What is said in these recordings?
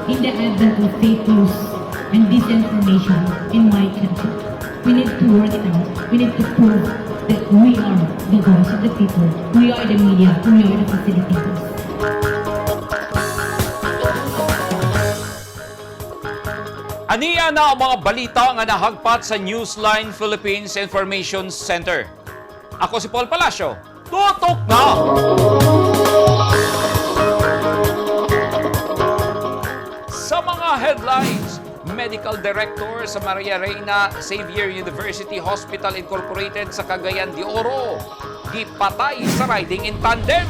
In the advent of fake news and disinformation in my country, we need to work it out. We need to prove that we are the voice of the people. We are the media. We are the facilitators. Aniya na ang mga balita nga nahagpat sa Newsline Philippines Information Center. Ako si Paul Palacio. Tutok na! Sa mga headlines, Medical Director sa Maria Reyna Xavier University Hospital Incorporated sa Cagayan de Oro, gipatay sa riding in tandem.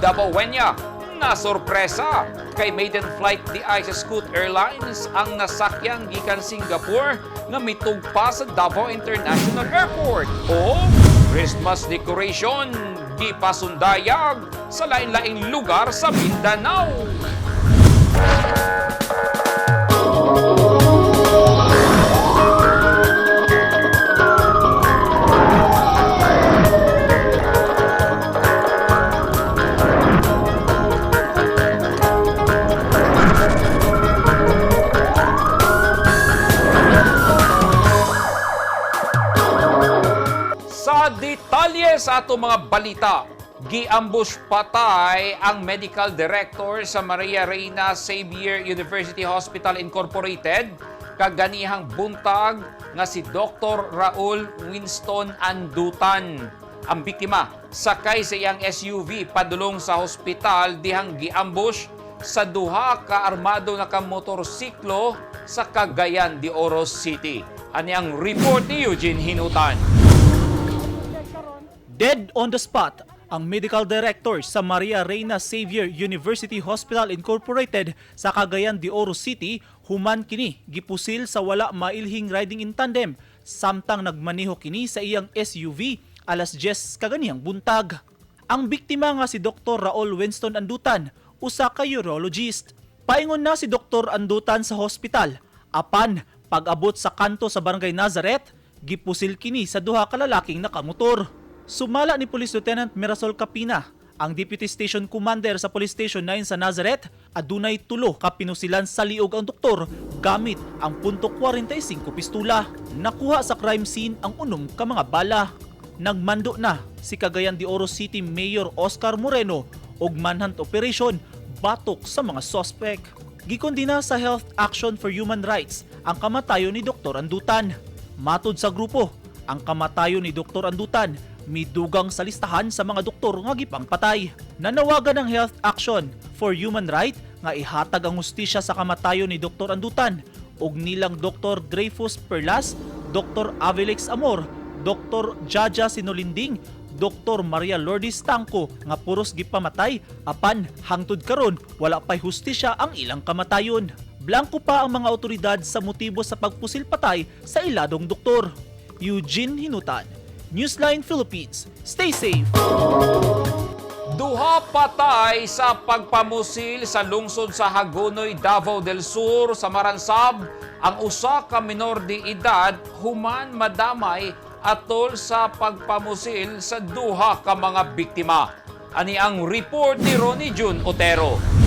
Dabaweña, nasorpresa kay maiden flight di ay sa Scoot Airlines ang nasakyan gikan Singapore nga mitugpa sa Davao International Airport. O Christmas decoration gipasundayag sa lain-laing lugar sa Mindanao. Sa detalye sa ato mga balita, giambush patay ang medical director sa Maria Reyna Xavier University Hospital Incorporated kaganihang buntag nga si Dr. Raul Winston Andutan. Ang biktima sakay sa iyang SUV padulong sa hospital dihang giambush sa duha ka armado na ka motorsiklo sa Cagayan de Oro City. Ani ang report ni Eugene Hinutan. Dead on the spot ang medical director sa Maria Reyna Xavier University Hospital Incorporated sa Cagayan de Oro City human kini gipusil sa wala mailhing riding in tandem samtang nagmaneho kini sa iyang SUV alas 10 kaganihang buntag. Ang biktima nga si Dr. Raul Winston Andutan, usa ka urologist. Paingon na si Dr. Andutan sa hospital apan pag-abot sa kanto sa Barangay Nazareth, gipusil kini sa duha ka lalaking nakamotor. Sumala ni Police Lieutenant Mirasol Capina, ang Deputy Station Commander sa Police Station 9 sa Nazareth, adunay tulo ka pinusilan sa liog ang doktor gamit ang .45 pistula. Nakuha sa crime scene ang unom ka mga bala. Nagmando na si Cagayan de Oro City Mayor Oscar Moreno og manhunt operation batok sa mga suspect. Gikondina sa Health Action for Human Rights ang kamatayon ni Dr. Andutan. Matod sa grupo, ang kamatayon ni Dr. Andutan midugang sa listahan sa mga doktor nga gipangpatay. Nanawagan ang Health Action for Human Rights nga ihatag ang hustisya sa kamatayon ni Dr. Andutan ug nilang Dr. Dreyfus Perlas, Dr. Avelix Amor, Dr. Jaja Sinolinding, Dr. Maria Lourdes Tangco nga puros gipamatay apan hangtod karon wala pay hustisya ang ilang kamatayon. Blanko pa ang mga otoridad sa motibo sa pagpusil patay sa iladong doktor. Eugene Hinutan, Newsline Philippines. Stay safe. Duha patay sa pagpamusil sa lungsod sa Hagonoy, Davao del Sur sa Maransab ang usa ka minor de edad human madamay atol sa pagpamusil sa duha ka mga biktima. Ani ang report ni Ronnie Jun Otero.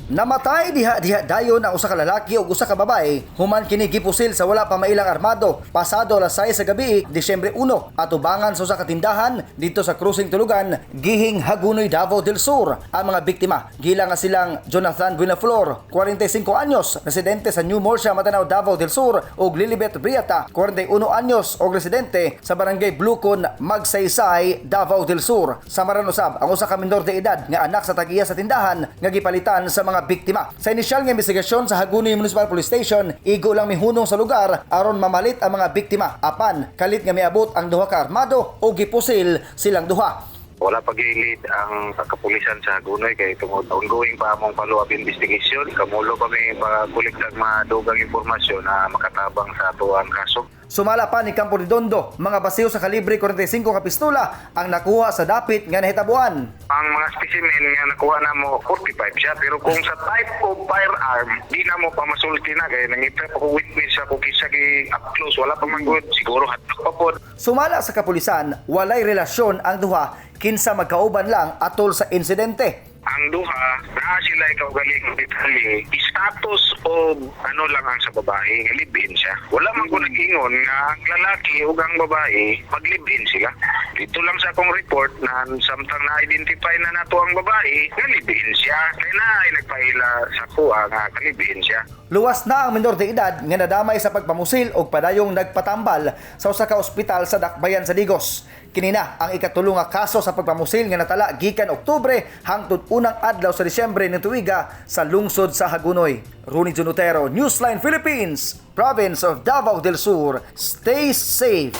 Namatay diha-diha dayon ang usa ka lalaki ug usa ka babae human kini gipusil sa wala pa mailang armado pasado alas 6 sa gabi, Disyembre 1, atubangan sa usa ka tindahan dito sa Cruising Tulugan, Gihing, Hagunoy, Davao del Sur. Ang mga biktima gilang nga silang Jonathan Buenaflor, 45 anyos, residente sa New Murcia, Matanao, Davao del Sur, ug Lilibet Briata, 41 anyos og residente sa Barangay Blucon, Magsaysay, Davao del Sur. Sa Maranusab ang usa ka minor de edad nga anak sa tag-iya sa tindahan nga gipalitan sa mga biktima. Sa inisyal nga investigasyon sa Hagunoy Municipal Police Station, igo lang mihunong sa lugar aron mamalit ang mga biktima. Apan kalit nga miabot ang duha ka armado o gipusil silang duha. Wala pa gilid ang kapulisan sa Hagunoy kay tungod ongoing pa among follow-up investigation. Kamulo kami pagkuliktag mga dugang impormasyon na makatabang sa ato ang kaso. Sumala pa ni Campo Redondo, mga basiyo sa kalibre 45 ka pistola ang nakuha sa dapit nga nahitabuan. Ang mga specimen nga nakuha na mo 45 siya, pero kung sa type of firearm di na mo pa masulti na kay nangita pa ko witness sa kung kisa gi up close, wala pa man gud, siguro hadlok pa pod. Sumala sa kapulisan, walay relasyon ang duha kinsa magkauban lang atol sa insidente. Ang duha, naa sila ikaw galing detalye, status o ano lang ang sa babae, nga live-in siya. Wala man ko nag-ingon nga ang lalaki ug ang babae, mag-live-in sila. Dito lang sa akong report na samtang na-identify na nato ang babae, nga live-in siya. Kaya na ay nagpaila sa kuha nga ka-live-in siya. Luwas na ang minor de edad nga nadamay sa pagpamusil og padayong nagpatambal sa usa ka ospital sa Dakbayan sa Digos. Kini na ang ikatulo nga kaso sa pagpamusil nga natala gikan Oktubre hangtod unang adlaw sa Disyembre ning tuiga sa lungsod sa Hagonoy. Rooney Junotero, Newsline Philippines, Province of Davao del Sur. Stay safe.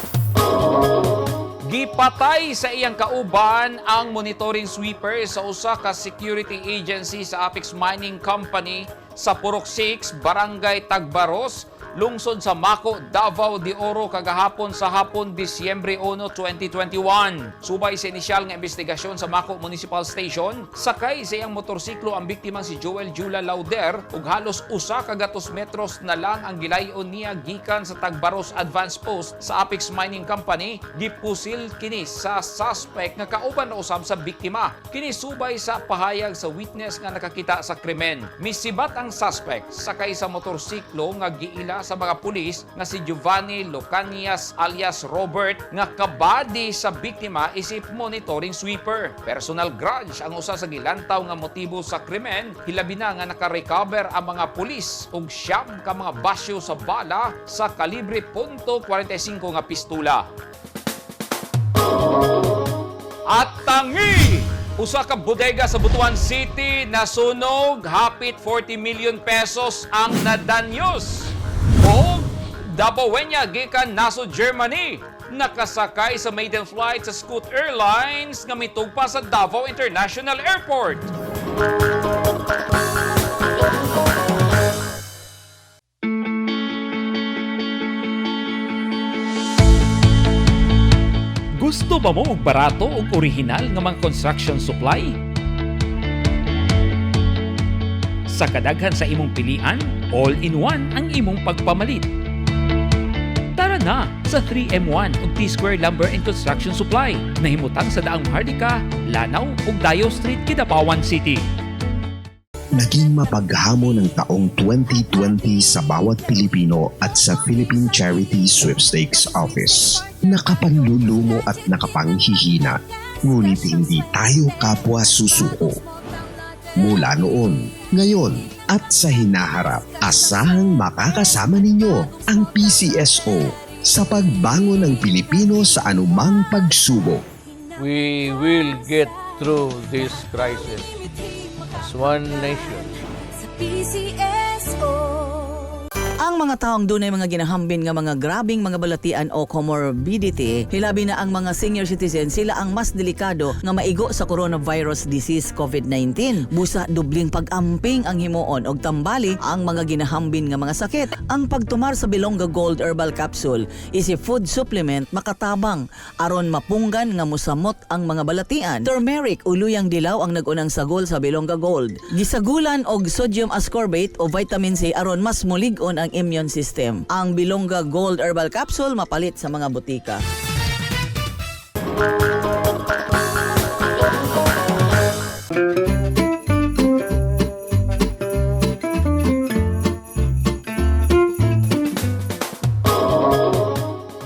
Gipatay sa iyang kauban ang monitoring sweeper sa usa ka security agency sa Apex Mining Company sa Purok 6, Barangay Tagbaros, lungsod sa Mako, Davao de Oro kagahapon sa hapon Disyembre 1, 2021. Subay sa inisyal nga investigasyon sa Mako Municipal Station, sakay sa iyang motorsiklo ang biktima si Joel Jula Lauder ug halos 100 metros na lang ang gilayon niya gikan sa Tagbaros Advance Post sa Apex Mining Company, gipusil kini sa suspect nga kauban na usab sa biktima. Kini subay sa pahayag sa witness nga nakakita sa krimen. Misibat ang suspect sakay sa motorsiklo nga giila sa mga pulis nga si Giovanni Locanias alias Robert nga kabady sa biktima isip monitoring sweeper. Personal grudge ang usa sa gilantaw nga motibo sa krimen, hilabi na nga nakarecover ang mga pulis og 9 ka mga basyo sa bala sa kalibre .45 nga pistula. At tangi! Usa ka bodega sa Butuan City nasunog, hapit ₱40 million ang nadanyos. Og Dabaweña gikan nasod Germany nakasakay sa maiden flight sa Scoot Airlines nga mitugpa sa Davao International Airport. Gusto ba mo og barato ug original nga mga construction supply? Sa kadaghan sa imong pilian, all-in-one ang imong pagpamalit. Tara na sa 3M1 ug T-Square Lumber and Construction Supply. Nahimutang sa Daang Maharlika, Lanao ug Dayo Street, Kidapawan City. Naging mapaghamon ang taong 2020 sa bawat Pilipino at sa Philippine Charity Sweepstakes Office. Nakapanlulumo at nakapanghihina, ngunit hindi tayo kapwa susuko. Mula noon, ngayon at sa hinaharap, asahang makakasama ninyo ang PCSO sa pagbangon ng Pilipino sa anumang pagsubok. We will get through this crisis as one nation. Sa PCSO. Ang mga taong dunay mga ginahambin nga mga grabing mga balatian o comorbidity, hilabi na ang mga senior citizen, sila ang mas delikado nga maigo sa coronavirus disease COVID-19. Busa dubling pag-amping ang himuon og tambali ang mga ginahambin nga mga sakit. Ang pagtumar sa Bilongga Gold Herbal Capsule is a food supplement makatabang aron mapunggan nga musamot ang mga balatian. Turmeric o luyang dilaw ang nag-unang sagol sa Bilongga Gold. Gisagulan og sodium ascorbate o vitamin C aron mas mulig-on ang immune system. Ang Bilongga Gold Herbal Capsule mapalit sa mga botika.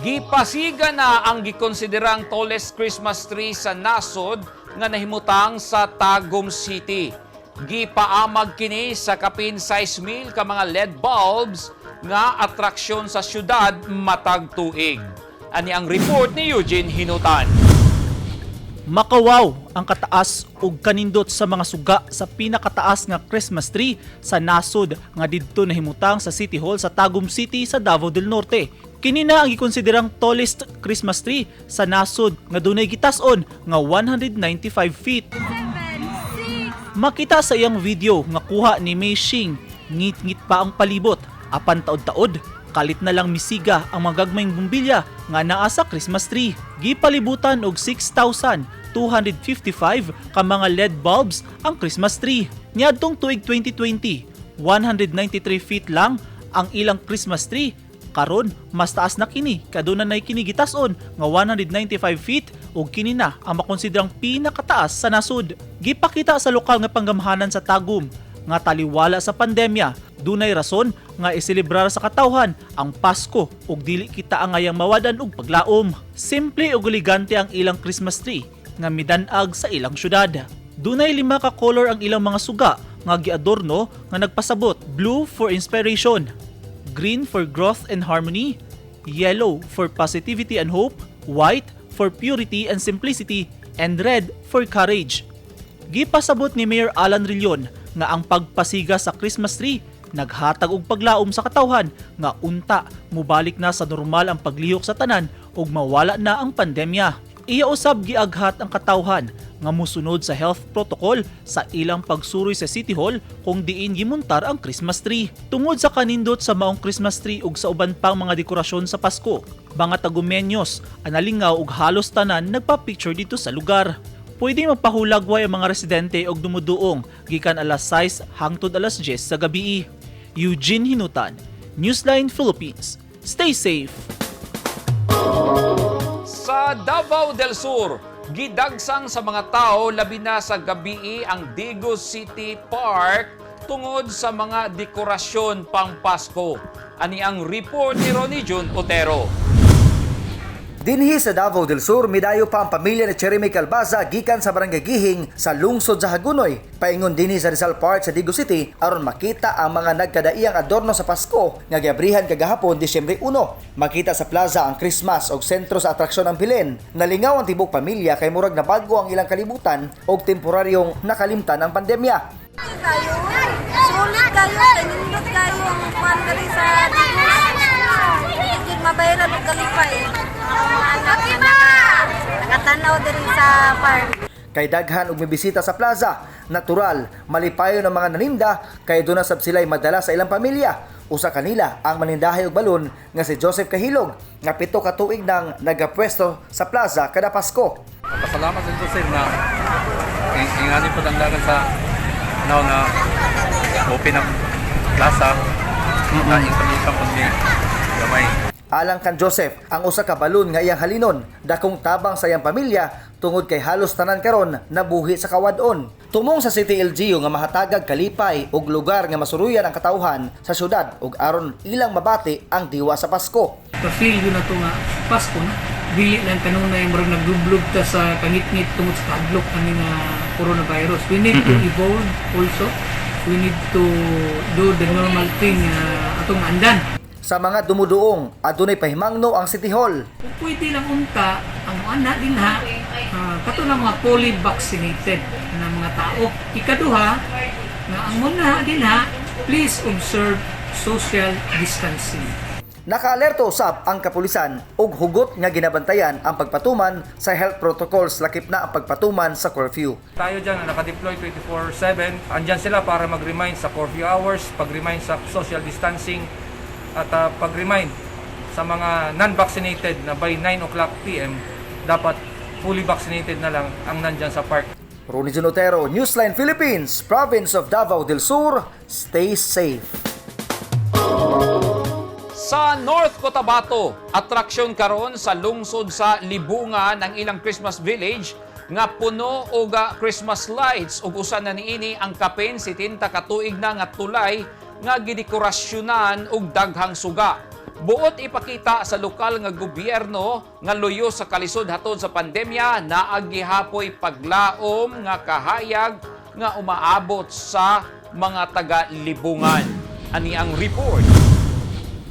Gipasiga na ang gikonsiderang tallest Christmas tree sa nasod nga nahimutang sa Tagum City. Gipaamag kini sa kapin 6,000 ka mga LED bulbs nga atraksyon sa syudad matag tuig. Ani ang report ni Eugene Hinutan. Makawaw ang kataas ug kanindot sa mga suga sa pinakataas nga Christmas tree sa nasod nga didto nahimutang sa City Hall sa Tagum City sa Davao del Norte. Kini na ang gikonsiderang tallest Christmas tree sa nasod nga dunay gitas-on nga 195 feet. Makita sa iyang video nga kuha ni Mei Xing, ngit-ngit pa ang palibot, apan taod-taod, kalit na lang misiga ang mga gagmayng bumbilya nga naa sa Christmas tree. Gipalibutan og 6,255 ka mga LED bulbs ang Christmas tree. Niadtong tuig 2020, 193 feet lang ang ilang Christmas tree. Karon, mas taas na kini, kaduna nay kini gitas-on nga 195 feet. ug kini na ang makonsiderang pinakataas sa nasod. Gipakita sa lokal nga panggamhanan sa Tagum nga taliwala sa pandemya, dunay rason nga iselebrar sa katawhan ang Pasko ug dili kita angayang mawadan og paglaom. Simple ug elegante ang ilang Christmas tree nga midan-ag sa ilang syudad. Dunay lima ka color ang ilang mga suga nga giadorno nga nagpasabot: blue for inspiration, green for growth and harmony, yellow for positivity and hope, white for purity and simplicity, and red for courage. Gipasabot ni Mayor Alan Rillon nga ang pagpasiga sa Christmas tree naghatag og paglaom sa katawhan nga unta mubalik na sa normal ang paglihok sa tanan ug mawala na ang pandemya. Iya usab giaghat ang katawhan nga musunod sa health protocol sa ilang pagsuroy sa City Hall kung diin gimuntar ang Christmas tree. Tungod sa kanindot sa maong Christmas tree ug sa uban pang mga dekorasyon sa Pasko, mga Tagumenyos ang nalingaw ug halos tanan nagpa-picture dito sa lugar. Pwede magpahulagway ang mga residente og dumuduong gikan alas 6 hangtod alas 10 sa gabi. Eugene Hinutan, Newsline Philippines. Stay safe! Sa Davao del Sur, gidagsang sa mga tao labi na sa gabii ang Digos City Park tungod sa mga dekorasyon pang Pasko. Ani ang report ni Ronnie Jun Otero. Dinhi sa Davao del Sur, midayo pa ang pamilya ni Jeremy Calbaza gikan sa Barangay Gihing sa lungsod sa Hagonoy. Paingon dinhi sa Rizal Park sa Digos City aron makita ang mga nagkadaiyang adorno sa Pasko nga giabrihan kagahapon, Disyembre 1. Makita sa plaza ang Christmas og sentro sa atraksyon ang Belen. Nalingaw ang tibok pamilya kay murag nabago ang ilang kalibutan og temporaryong nakalimtan ang pandemya. Kayo, sulit kayo, kanindot kayo ang kuan diri sa Digos. Hindi mabayaran og kalipay. Nakatanaw diri sa park. Kay daghan og mibisita sa plaza, natural, malipayon ang mga naninda kay duna sab sila'y madala sa ilang pamilya. Usa kanila ang manindahay og balon nga si Joseph Kahilog nga 7 ka tuig nang nagapwesto sa plaza kada Pasko. Pasalamat din ko, sir, na ingani po ang dagan sa now na open ang plaza na income po ni gamay. Alang kan Joseph, ang usa ka balon nga iyang halinon, dakong tabang sa iyang pamilya tungod kay halos tanan karon nabuhi sa kawad-on. Tumong sa City LGU nga mahatagag kalipay ug lugar nga masuruyan ang katawhan sa syudad ug aron ilang mabati ang diwa sa Pasko. Pa-feel yun na to nga Pasko na. Dili lang kanunay murag naglublub ta sa kangitngit tungod sa kahadlok ani nga coronavirus. We need to evolve also. We need to do the normal thing atong andan. Sa mga dumuduong, adunay pahimangno ang City Hall. Kung pwede lang unta ang ana dinha kato lang mga fully vaccinated na mga tao. Ikaduha nga ang muna dinha, please observe social distancing. Nakaalerto usab ang kapulisan ug hugot nga ginabantayan ang pagpatuman sa health protocols, lakip na ang pagpatuman sa curfew. Tayo dyan na nakadeploy 24/7, andyan sila para mag-remind sa curfew hours, pag-remind sa social distancing, at pag-remind sa mga non-vaccinated na by 9 o'clock PM, dapat fully vaccinated na lang ang nandyan sa park. Ronnie Junotero, Newsline Philippines, Province of Davao del Sur. Stay safe. Sa North Cotabato, atraksyon karon sa lungsod sa Libungan ang ilang Christmas village nga puno og Christmas lights ug usa na niini ang kapin 70 ka tuig na nga tulay nga gidekorasyonan og daghang suga. Buot ipakita sa lokal nga gobyerno nga luyo sa kalisod hatod sa pandemya, naa gihapoy paglaom nga kahayag nga umaabot sa mga taga-Libungan. Ani ang report.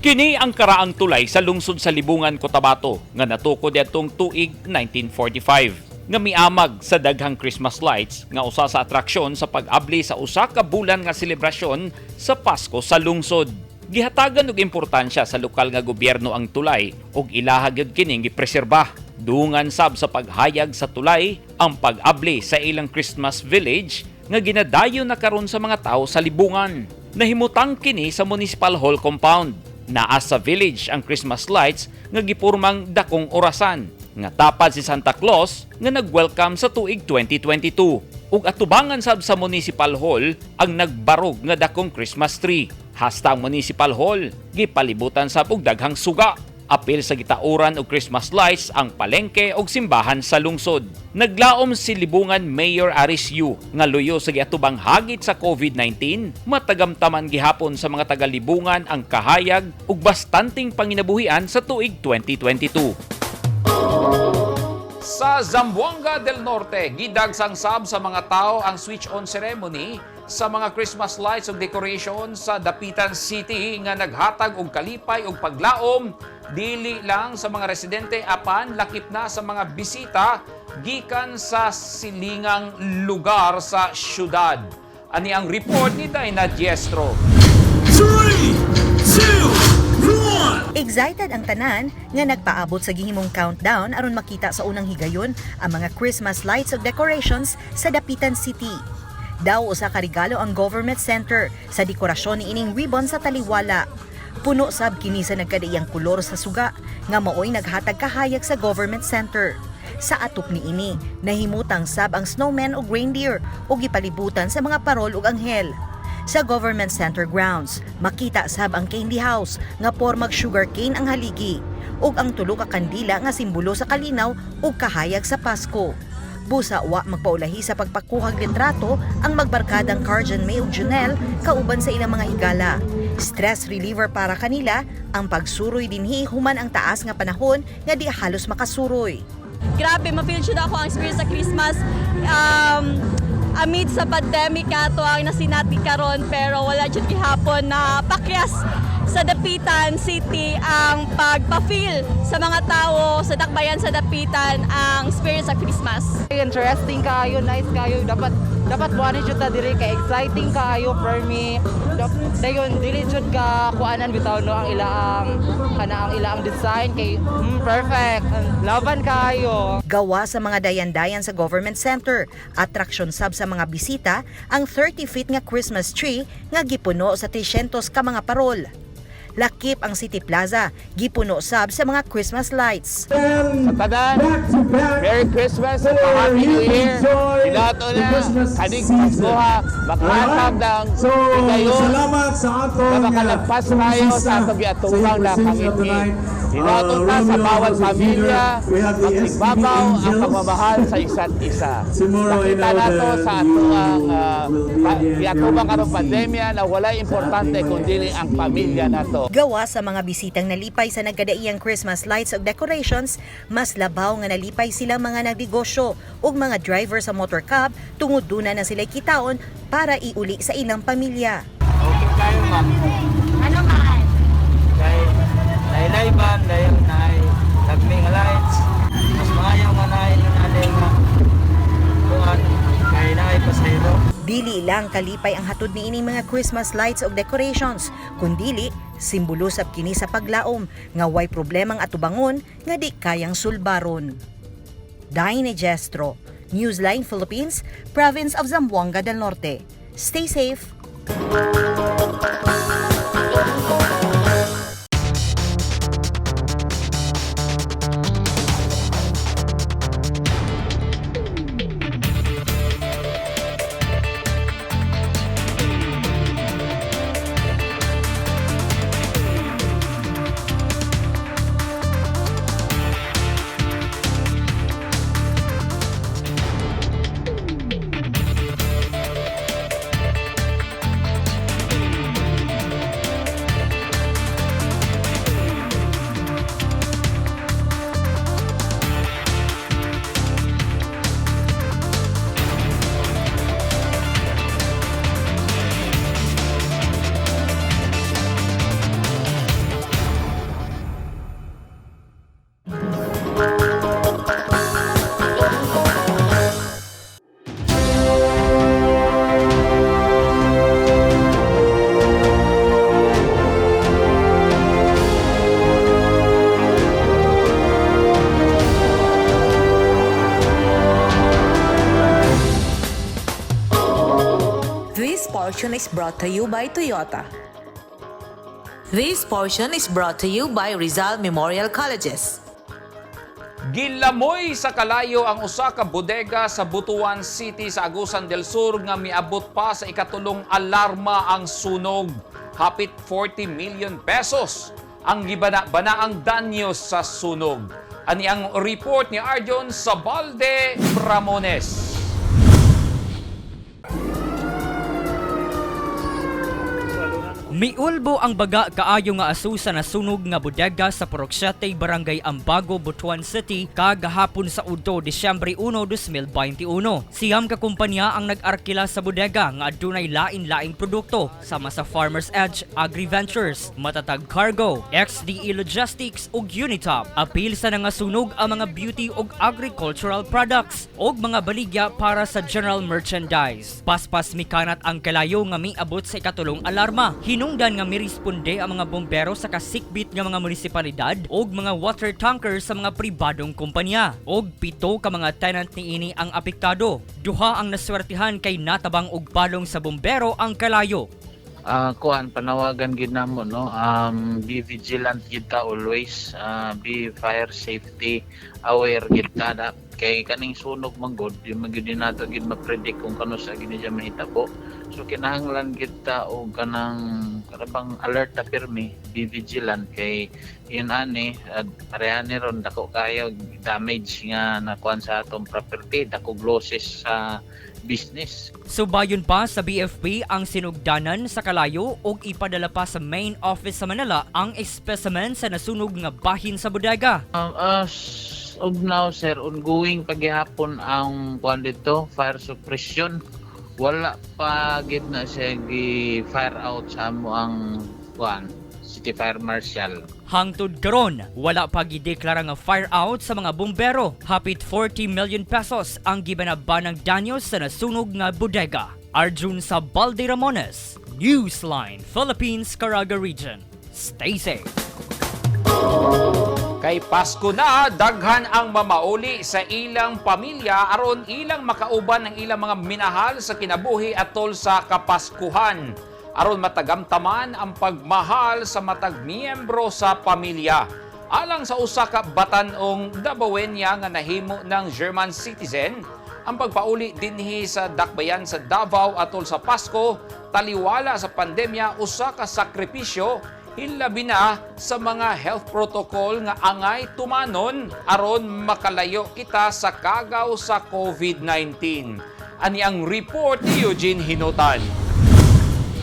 Kini ang karaang tulay sa lungsod sa Libungan, Cotabato nga natukod adtong tuig 1945 nga miamag sa daghang Christmas lights nga usa sa atraksyon sa pag-abli sa usa ka bulan nga selebrasyon sa Pasko sa lungsod. Gihatagan og importansya sa lokal nga gobyerno ang tulay ug ilaha gyud kining gipreserba. Dungan sab sa paghayag sa tulay ang pag-abli sa ilang Christmas village nga ginadayon na karon sa mga tao sa Libungan. Nahimutang kini sa Municipal Hall compound. Naa sa village ang Christmas lights nga gipurmang dakong orasan nga tapad si Santa Claus nga nag-welcome sa tuig 2022. Ug atubangan sab sa Municipal Hall ang nagbarog nga dakong Christmas tree. Hasta ang Municipal Hall gipalibutan sab og daghang suga. Apil sa gitauran og Christmas lights ang palengke og simbahan sa lungsod. Naglaom si Libungan Mayor Aris Yu nga luyo sa giatubang hagit sa COVID-19, matagamtaman gihapon sa mga taga-Libungan ang kahayag ug bastanteng panginabuhian sa tuig 2022. Sa Zamboanga del Norte, gidagsang sab sa mga tao ang switch-on ceremony sa mga Christmas lights ug decoration sa Dapitan City nga naghatag og kalipay ug paglaom dili lang sa mga residente apan lakip na sa mga bisita gikan sa silingang lugar sa syudad. Ani ang report ni Daina Diestro. Excited ang tanan nga nagpaabot sa gihimong countdown aron makita sa unang higayon ang mga Christmas lights ug decorations sa Dapitan City. Daw usa ka regalo ang government center sa dekorasyon niining ribbon sa taliwala. Puno sab kini sa nagkadaiyang kolor sa suga nga maoy naghatag kahayag sa government center. Sa atop niini, nahimutang sab ang snowman ug reindeer ug gipalibutan sa mga parol ug anghel. Sa Government Center grounds, makita sab ang candy house nga pormag sugar cane ang haligi ug ang tulo ka kandila nga simbolo sa kalinaw ug kahayag sa Pasko. Busa wa magpaulahi sa pagpakuhag litrato ang magbarkadang Carjan May ug Junel kauban sa ilang mga higala. Stress reliever para kanila ang pagsuroy dinhi human ang taas nga panahon nga di halos makasuroy. Grabe, ma-feel jud ako ang spirit sa Christmas. Amid sa pandemic ato ang nasinati karon, pero wala jud gihapon na pakyas sa Dapitan City ang pagpa-feel sa mga tao sa dakbayan sa Dapitan ang spirit sa Christmas. Interesting kaayo, nice kaayo. Dapat dapat buwan jud ta diri kay exciting kaayo for me. Dayon dili jud ka kuanan bitaw no ang ilaang kana ang ilaang design kay perfect. Laban kaayo. Gawa sa mga dayan-dayan sa government center, atraksyon sab sa mga bisita ang 30 feet nga Christmas tree nga gipuno sa 300 ka mga parol. Lakip ang City Plaza, gipuno sab sa mga Christmas lights. Sa tanan, Merry Christmas at Happy New Year. Hinato na, kaning Paskoha, makahatag ng higayon na makalagpas tayo sa atong giatubang na kangitngit. Hinato ta sa bawat pamilya, magsigbabaw ang pagmamahal sa isa't isa. Nakita nato sa atoang giatubang karong pandemya na walay importante kundi ang pamilya nato. Gawa sa mga bisitang nalipay sa nagkadaiyang Christmas lights ug decorations, mas labaw nga nalipay sila mga nagnegosyo ug mga driver sa motor cab tungod duna na sila kitaon para iuli sa ilang pamilya. Okay kayo, ma'am. Ano man? Kay laylay ba dayon nay lagmi nga lights. Mas maayo nga nay nanay nga kuan kay naay pasahero. Dili lang kalipay ang hatod niining mga Christmas lights ug decorations, kundili simbolo sab kini sa paglaom nga way problemang atubangon nga di kayang sulbaron. Daine Gestro, Newsline Philippines, Province of Zamboanga del Norte. Stay safe. This portion is brought to you by Toyota. This portion is brought to you by Rizal Memorial Colleges. Gilamoy sa kalayo ang usa ka bodega sa Butuan City sa Agusan del Sur nga miabot pa sa ikatulong alarma ang sunog. Hapit 40 million pesos ang gibana-bana ang danyo sa sunog. Ani ang report ni Arjon Sabalde Ramones. Miulbo ang baga kaayo nga aso sa nasunog nga bodega sa Purok 7, Barangay Ambago, Butuan City kagahapon sa udto, Disyembre 1, 2021. 9 ka kumpanya ang nag-arkila sa bodega nga adunay lain-laing produkto sama sa Farmers Edge, Agri-Ventures, Matatag Cargo, XDE Logistics ug Unitop. Apil sa nangasunog ang mga beauty ug agricultural products ug mga baligya para sa general merchandise. Paspas mikanat ang kalayo nga miabot sa ikatulong alarma. Hinungdan nga miresponde ang mga bombero sa kasikbit nga mga munisipalidad ug mga water tanker sa mga pribadong kumpanya. Og 7 ka mga tenant niini ang apektado. 2 ang naswertihan kay natabang og palong sa bombero ang kalayo. Kuan, panawagan gid namo, no, be vigilant gid ta always, be fire safety aware gid ta da kay kaning sunog man gud, di man gyud nato gid ma-predict kung kano sa gini siya mahitabo. So kinahanglan gid ta og kanang kanabang alert ta pirmi, be vigilant kay yun ani at pareha ron, dako kayo damage nga nakuan sa atong property, dako losses sa business. Subayon pa sa BFP ang sinugdanan sa kalayo ug ipadala pa sa main office sa Manila ang specimen sa nasunog nga bahin sa bodega. As of now, sir, ongoing paghihapon ang kuan dito, fire suppression. Wala pa gid na siya gi-fire out sa amo ang kuan, City Fire Marshal. Hangtod karon, wala pa gideklara nga fire out sa mga bumbero. Hapit ₱40 million ang gibanabanang danyo sa nasunog nga bodega. Arjun Sabalde Ramones, Newsline, Philippines, Caraga Region. Stay safe. Kay Pasko na, daghan ang mamauli sa ilang pamilya aron ilang makauban ang ilang mga minahal sa kinabuhi atol sa Kapaskuhan. Aron matagamtaman ang pagmahal sa matag miyembro sa pamilya. Alang sa usa ka batan-ong Dabawenya nga nahimo ng German citizen, ang pagpauli dinhi sa dakbayan sa Davao atol sa Pasko, taliwala sa pandemya, usa ka sakripisyo, hilabi na sa mga health protocol nga angay tumanon aron makalayo kita sa kagaw sa COVID-19. Ani ang report ni Eugene Hinotan.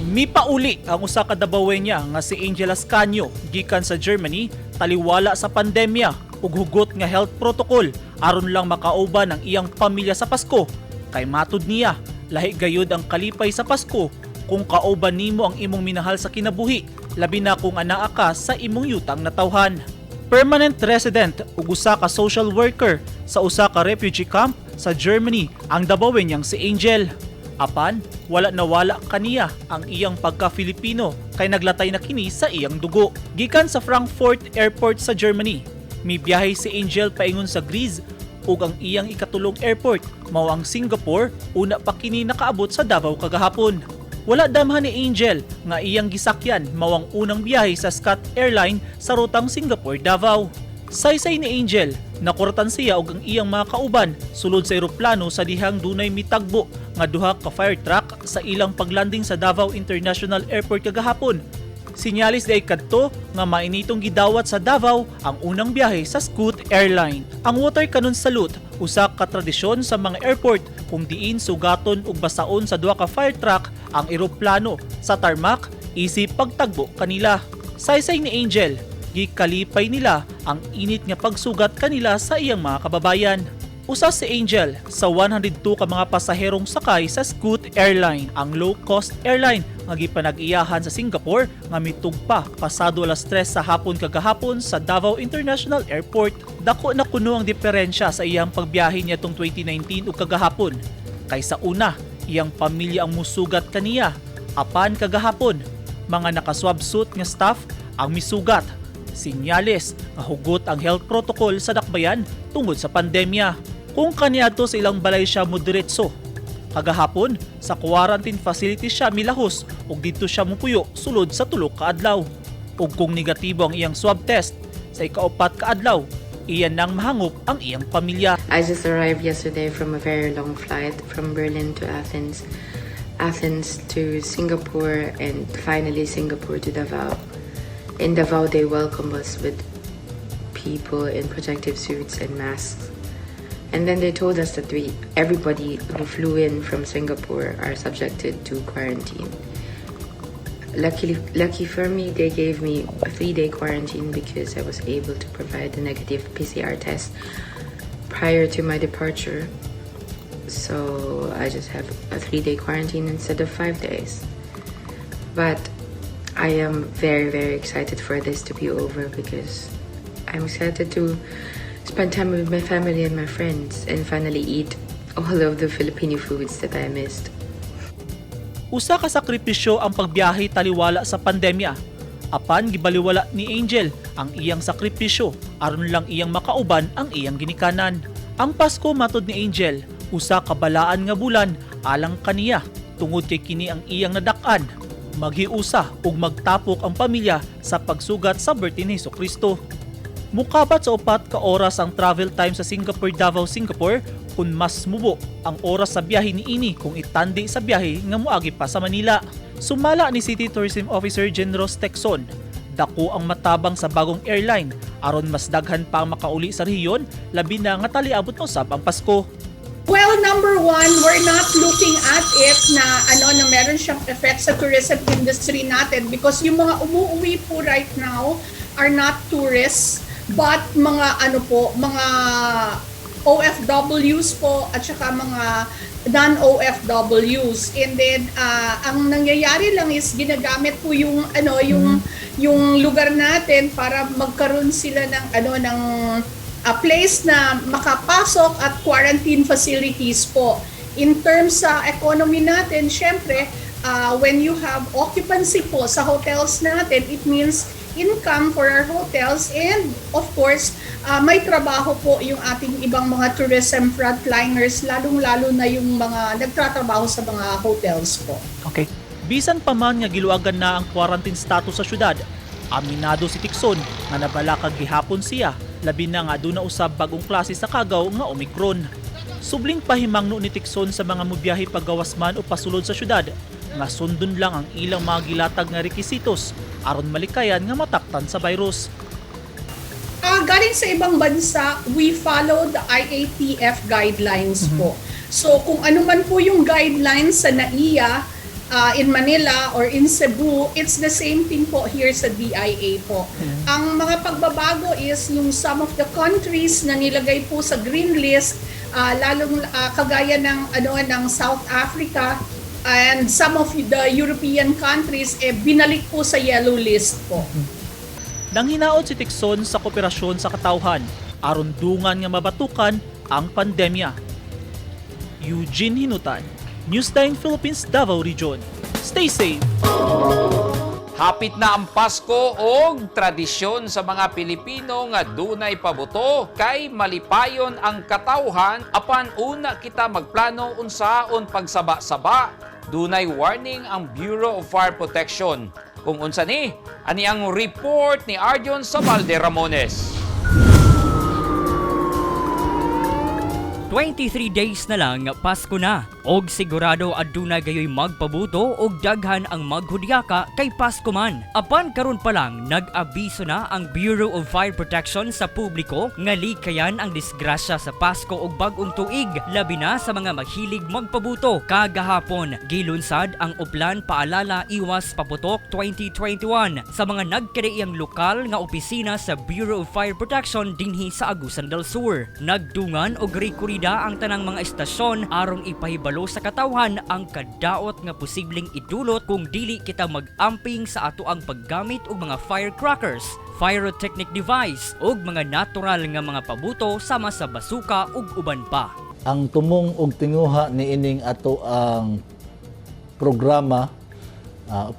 Mipauli ang usa ka Dabawenya nga si Angela Scanio gikan sa Germany taliwala sa pandemya ug hugot nga health protocol aron lang makauban ang iyang pamilya sa Pasko. Kay matud niya, lahi gayud ang kalipay sa Pasko kung kauban nimo ang imong minahal sa kinabuhi, labi na kung anaa ka sa imong yutang natawhan. Permanent resident ug usa ka social worker sa usa ka refugee camp sa Germany ang Dabawenyang si Angel. Apan, wala nawala kaniya ang iyang pagka-Filipino kay naglatay na kini sa iyang dugo. Gikan sa Frankfurt Airport sa Germany, mibiyahe si Angel paingon sa Greece ug ang iyang ikatulong airport mao ang Singapore, una pa kini nakaabot sa Davao kagahapon. Wala damhan ni Angel nga iyang gisakyan mao ang unang biyahe sa Scoot Airline sa rutang Singapore-Davao. Saysay ni Angel, nakuratan siya og ang iyang mga kauban sulod sa eroplano sa dihang dunay mitagbo nga duha ka fire truck sa ilang paglanding sa Davao International Airport kagahapon. Sinyalis diay kadto nga mainitong gidawat sa Davao ang unang biyahe sa Scoot Airline. Ang water cannon salute, usa ka tradisyon sa mga airport kung diin sugaton ug basaon sa duha ka fire truck ang eroplano sa tarmac isip pagtagbo kanila. Saysay ni Angel, gikalipay nila ang init nga pagsugat kanila sa iyang mga kababayan. Usa si Angel sa 102 ka mga pasaherong sakay sa Scoot Airline, ang low-cost airline nga gipanag-iyahan sa Singapore nga mitugpa pasado alas 3 sa hapon kagahapon sa Davao International Airport. Dako na kuno ang diferensya sa iyang pagbiyahe niadtong 2019 ug kagahapon. Kay sa una, iyang pamilya ang musugat kaniya. Apan kagahapon, mga nakaswab suit nga staff ang misugat. Sinyales nga hugot ang health protocol sa dakbayan tungod sa pandemya. Kung kaniadto sa ilang balay siya mudiretso. Kagahapon, sa quarantine facility siya milahos ug didto siya mupuyo sulod sa 3 ka adlaw. Ug kung negatibo ang iyang swab test, sa ika-4 ka adlaw, iyan nang mahangop ang iyang pamilya. I just arrived yesterday from a very long flight from Berlin to Athens, Athens to Singapore, and finally Singapore to Davao. In Davao, they welcomed us with people in protective suits and masks. And then they told us that we, everybody who flew in from Singapore, are subjected to quarantine. Luckily, lucky for me, they gave me a 3-day quarantine because I was able to provide a negative PCR test prior to my departure. So I just have a 3-day quarantine instead of 5 days. But I am very, very excited for this to be over because I'm excited to spend time with my family and my friends and finally eat all of the Filipino foods that I missed. Usa ka sakripisyo ang pagbiyahe taliwala sa pandemya. Apan gibaliwala ni Angel ang iyang sakripisyo aron lang iyang makauban ang iyang ginikanan. Ang Pasko, matod ni Angel, usa ka balaan nga bulan alang kaniya tungod kay kini ang iyang nadak-an. Maghiusa ug magtapok ang pamilya sa pagsugat sa birthday ni Kristo. Mukabat sa 4 ka oras ang travel time sa Singapore Davao Singapore kung mas mubo ang oras sa biyahe niini kung itandi sa biyahe nga moagi pa sa Manila. Sumala ni City Tourism Officer Generos Texon, dako ang matabang sa bagong airline aron mas daghan pa ang makauli sa rehiyon, labi na nga taliabot na usab ang Pasko. Well, number one, we're not looking at it na ano na meron siyang effect sa tourism industry natin because yung mga umuuwi po right now are not tourists but mga ano po, mga OFWs po at saka mga non-OFWs. And then ang nangyayari lang is ginagamit po yung ano yung lugar natin para magkaroon sila ng ano ng a place na makapasok at quarantine facilities po. In terms sa economy natin, syempre, when you have occupancy po sa hotels natin, it means income for our hotels and, of course, may trabaho po yung ating ibang mga tourism frontliners, lalong-lalo na yung mga nagtatrabaho sa mga hotels po. Okay. Bisan pa man nga giluagan na ang quarantine status sa syudad, aminado si Tikson nga nabalakag gihapon siya, labi na nga aduna usab bagong klase sa kagaw nga Omicron. Subling pahimangno ni Tikson sa mga mubiyahe pagawas man o pasulod sa syudad nga sundon lang ang ilang mga gilatag nga rekisitos aron malikayan nga mataktan sa virus. Galing sa ibang bansa, we follow the IATF guidelines po. So kung ano man po yung guidelines sa NAIA in Manila or in Cebu, it's the same thing po here sa DIA po. Ang mga pagbabago is yung some of the countries na nilagay po sa green list, lalong kagaya ng ano ng South Africa and some of the European countries, eh binalik po sa yellow list po. Nang hinaot si Tikson sa kooperasyon sa katawhan aron dungan nga mabatukan ang pandemya. Eugene Hinutan, News 9 Philippines, Davao Region. Stay safe! Hapit na ang Pasko og tradisyon sa mga Pilipino nga dunay pabuto kay malipayon ang katawhan, apan una kita magplano unsaon pagsaba-saba. Dunay warning ang Bureau of Fire Protection. Kung unsa ni, ani ang report ni Ardion Sabalde Ramones. 23 days na lang, Pasko na. Og sigurado aduna gayoy magpabuto og daghan ang maghudyaka kay Pasko man. Apan karon pa lang, nag-abiso na ang Bureau of Fire Protection sa publiko nga likayan ang disgrasya sa Pasko ug bag-ong tuig, labi na sa mga mahilig magpabuto. Kagahapon, gilunsad ang Oplan Paalala Iwas Paputok 2021 sa mga nagkadaiyang lokal nga opisina sa Bureau of Fire Protection dinhi sa Agusan del Sur. Nagdungan og rekorida ang tanang mga estasyon aron ipahibalo sa katawhan ang kadaot nga posibleng idulot kung dili kita mag-amping sa ato ang paggamit og mga firecrackers, pyrotechnic device ug mga natural nga mga pabuto sama sa basuka ug uban pa. Ang tumong og tinguha niining ato ang programa,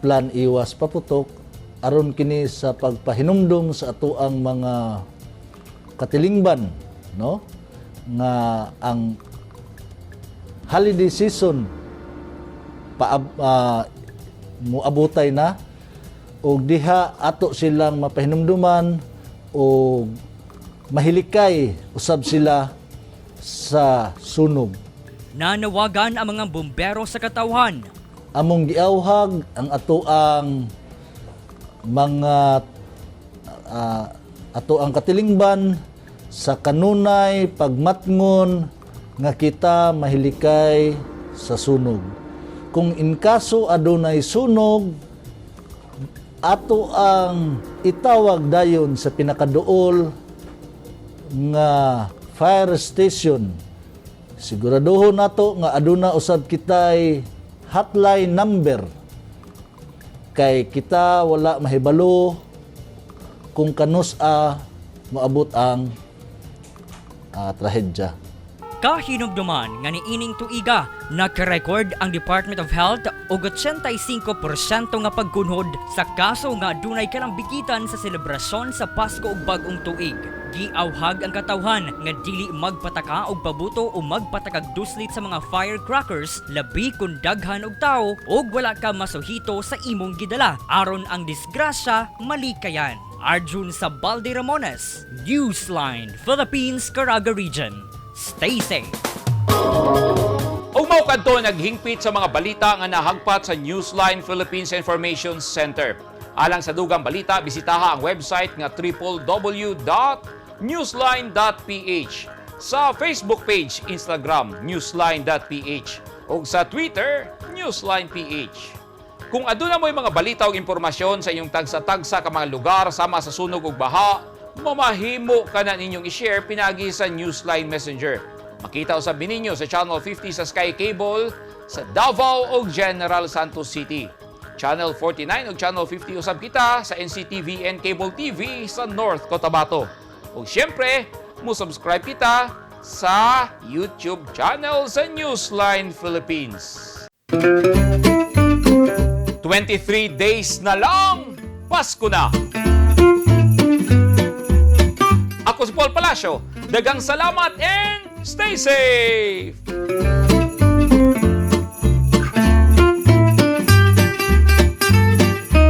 Plan Iwas Paputok, aron kini sa pagpahinumdum sa ato ang mga katilingban, no, nga ang holiday season pa muabutay na og diha ato silang mapahinumduman og mahilikay usab sila sa sunog. Nanawagan ang mga bumbero sa katawhan. Among giawhag ang ato ang mga Ato ang katilingban sa kanunay pagmatngon nga kita mahilikay sa sunog. Kung in kaso adunay sunog, ato ang itawag dayon sa pinakaduol nga fire station. Siguraduhon nato nga aduna usab kitay hotline number kay kita wala mahibalo kung kanus-a moabot ang trahedya. Kahinumduman nga niining tuiga, nakarekord ang Department of Health og 85% nga pagkunhod sa kaso nga dunay kalambigitan sa selebrasyon sa Pasko ug Bag-ong Tuig. Giawhag ang katawhan nga dili magpataka og pabuto o magpatakag duslit sa mga firecrackers, labi kung daghan og tawo ug wala ka masuhito sa imong gidala aron ang disgrasya malikayan. Arjun Sabalde Ramones, Newsline, Philippines, Caraga Region. Stay safe. Ug mao kadto naghingpit sa mga balita nga nahagpat sa Newsline Philippines Information Center. Alang sa dugang balita, bisitaha ang website nga www.newsline.ph. Sa Facebook page, Instagram, newsline.ph, ug sa Twitter, newsline.ph. Kung aduna mo'y mga balita o impormasyon sa inyong tagsa-tagsa ka mga lugar sama sa sunog ug baha, mamahimo ka na ninyong i-share pinagi sa Newsline Messenger. Makita usab ninyo sa Channel 50 sa Sky Cable sa Davao ug General Santos City. Channel 49 ug Channel 50 usab kita sa NCTV and Cable TV sa North Cotabato. Ug syempre, mo-subscribe kita sa YouTube channel sa Newsline Philippines. 23 days na lang, Pasko na! Ako si Paul Palacio. Daghang salamat and stay safe!